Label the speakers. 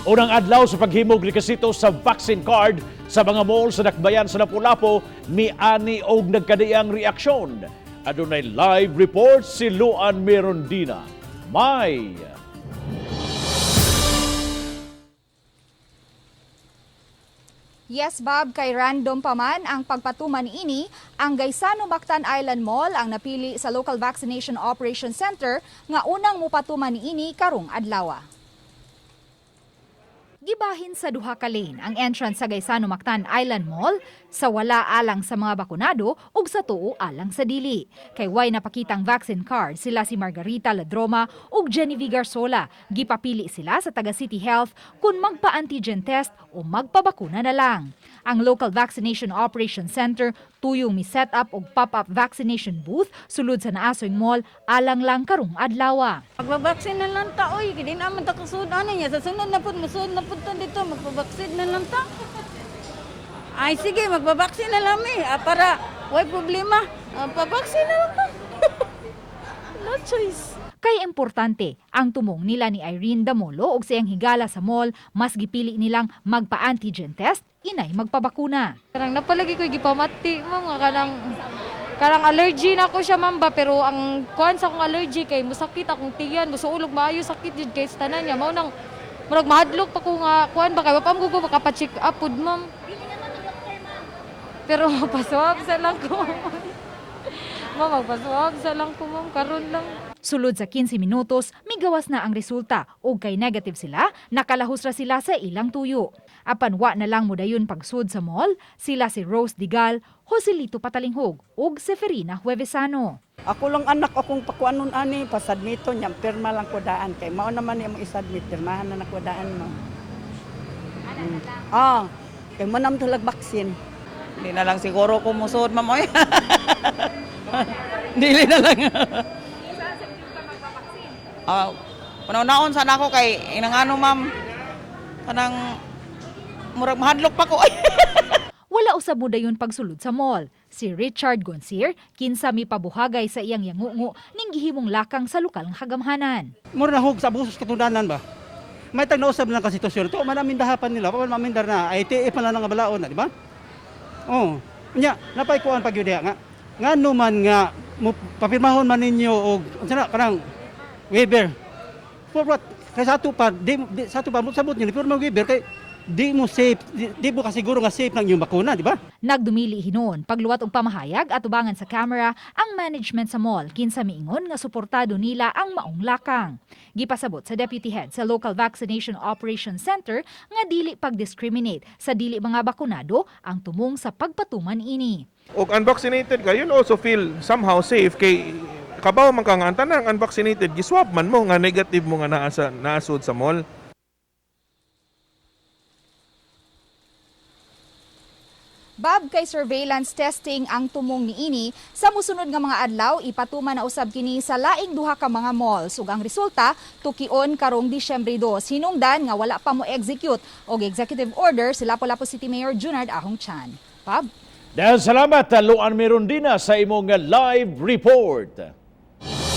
Speaker 1: Unang adlaw sa paghimog rekisito sa vaccine card sa mga mall sa dakbayan sa Lapu-Lapu, miani og nagkadiang reaksyon. Adunay live report si Luan Mirondina. May
Speaker 2: Yes, Bob, kay random pa man ang pagpatuman ini, ang Gaisano Mactan Island Mall ang napili sa Local Vaccination Operation Center nga unang mupatuman ini karong adlaw. Gibahin sa duha ka lane ang entrance sa Gaisano Mactan Island Mall sa wala alang sa mga bakunado ug sa tuo alang sa dili. Kay way napakitang vaccine card sila si Margarita Ladroma ug Genevieve Garzola. Gipapili sila sa taga City Health kung magpa-antigen test o magpabakuna na lang. Ang Local Vaccination Operation Center tuyong mi-set up og pop-up vaccination booth sulod sa Naasoy Mall alang lang karong adlaw.
Speaker 3: Magbabaksin na lang ta, oy. Di naman ta kasud ano niya. Sa sunod na pud, musud na pud ta dito. Magbabaksin na lang ta. Ay, sige, magbabaksin na lang mi. Ah, para way problema. Ah, pabaksin na lang ta. No choice.
Speaker 2: Kay importante ang tumong nila ni Irene Damolo og siyang higala sa mall, mas gipili nilang magpa-antigen test, inay magpabakuna.
Speaker 4: Kanang napalagi ko gipamati ma'am nga kanang kanang allergy na ko siya ma'am ba, pero ang kuan sa akong allergy kay musakit akong tiyan, musuulog maayo, sakit jud kay sa tanan niya, mao nang murag mahadlok pa ko nga kuan ba kay wa pa ko makapa-check up pud, ma'am. Pero paswab sa lang ko. Ma'am, magpaswab sa lang ko, ma'am, karon lang.
Speaker 2: Sulod sa 15 minutos, migawas na ang resulta ug kay negative sila, nakalahos ra sila sa ilang tuyo. Apan wa na lang modayon pagsud sa mall, sila si Rose Digal, Joselito Patalinghog ug Seferina Huevesano.
Speaker 5: Ako lang anak akong pakuanon ani pasubmito niya, pirma lang ko daan kay mao naman imong isubmit, pirmahan na nako daan mo. Ah, kay mo nam tulag vaccine.
Speaker 6: Hindi na lang siguro ko musod, ma'am. Oy. Dili na lang. Ah, panahon sana ako kay inangano, ma'am. Kanang murag mahadlok pa ko.
Speaker 2: Wala usab mo dayon pagsulod sa mall. Si Richard Gonsir, kinsa mipabuhagay sa iyang yangungo ning gihimong lakang sa lokal nga kagamhanan.
Speaker 7: Mura na hug sa abusos katunanan ba? May tag nausab lang ka sitwasyon. Ito, manamindahapan nila. Pa mamindar na. ITF man lang nga balaon na, di ba? Oh. Nya, napay kuan pag yun nga. Nga no man nga mo papirmahon man ninyo og unsa na kanang waiver. For what? Kay sa ato pa di sa ato pa mo sabot niyo pirma waiver kay di mo safe, di mo kasiguro nga safe ng inyong bakuna, di ba?
Speaker 2: Nagdumili hinuon pagluwat og pamahayag atubangan sa camera ang management sa mall kinsa miingon nga suportado nila ang maong lakang. Gipasabot sa deputy head sa Local Vaccination Operation Center nga dili pag-discriminate sa dili mga bakunado ang tumong sa pagpatuman ini.
Speaker 8: Og unvaccinated ka, you'll also feel somehow safe kay kabaw man ka nga ang tanang unvaccinated giswab man mo nga negative mo nga naa sa naasud sa mall.
Speaker 2: Bob, kay surveillance testing ang tumong niini sa musunod nga mga adlaw ipatuman na usab kini sa laing duha ka mga malls ug ang resulta tukion karong Disyembre 2. Hinungdan nga wala pa mo execute og executive order si Lapu-Lapu City Mayor Junard Ahong Chan. Bob.
Speaker 1: Dahil salamat, Luan Mirondina, sa imong live report.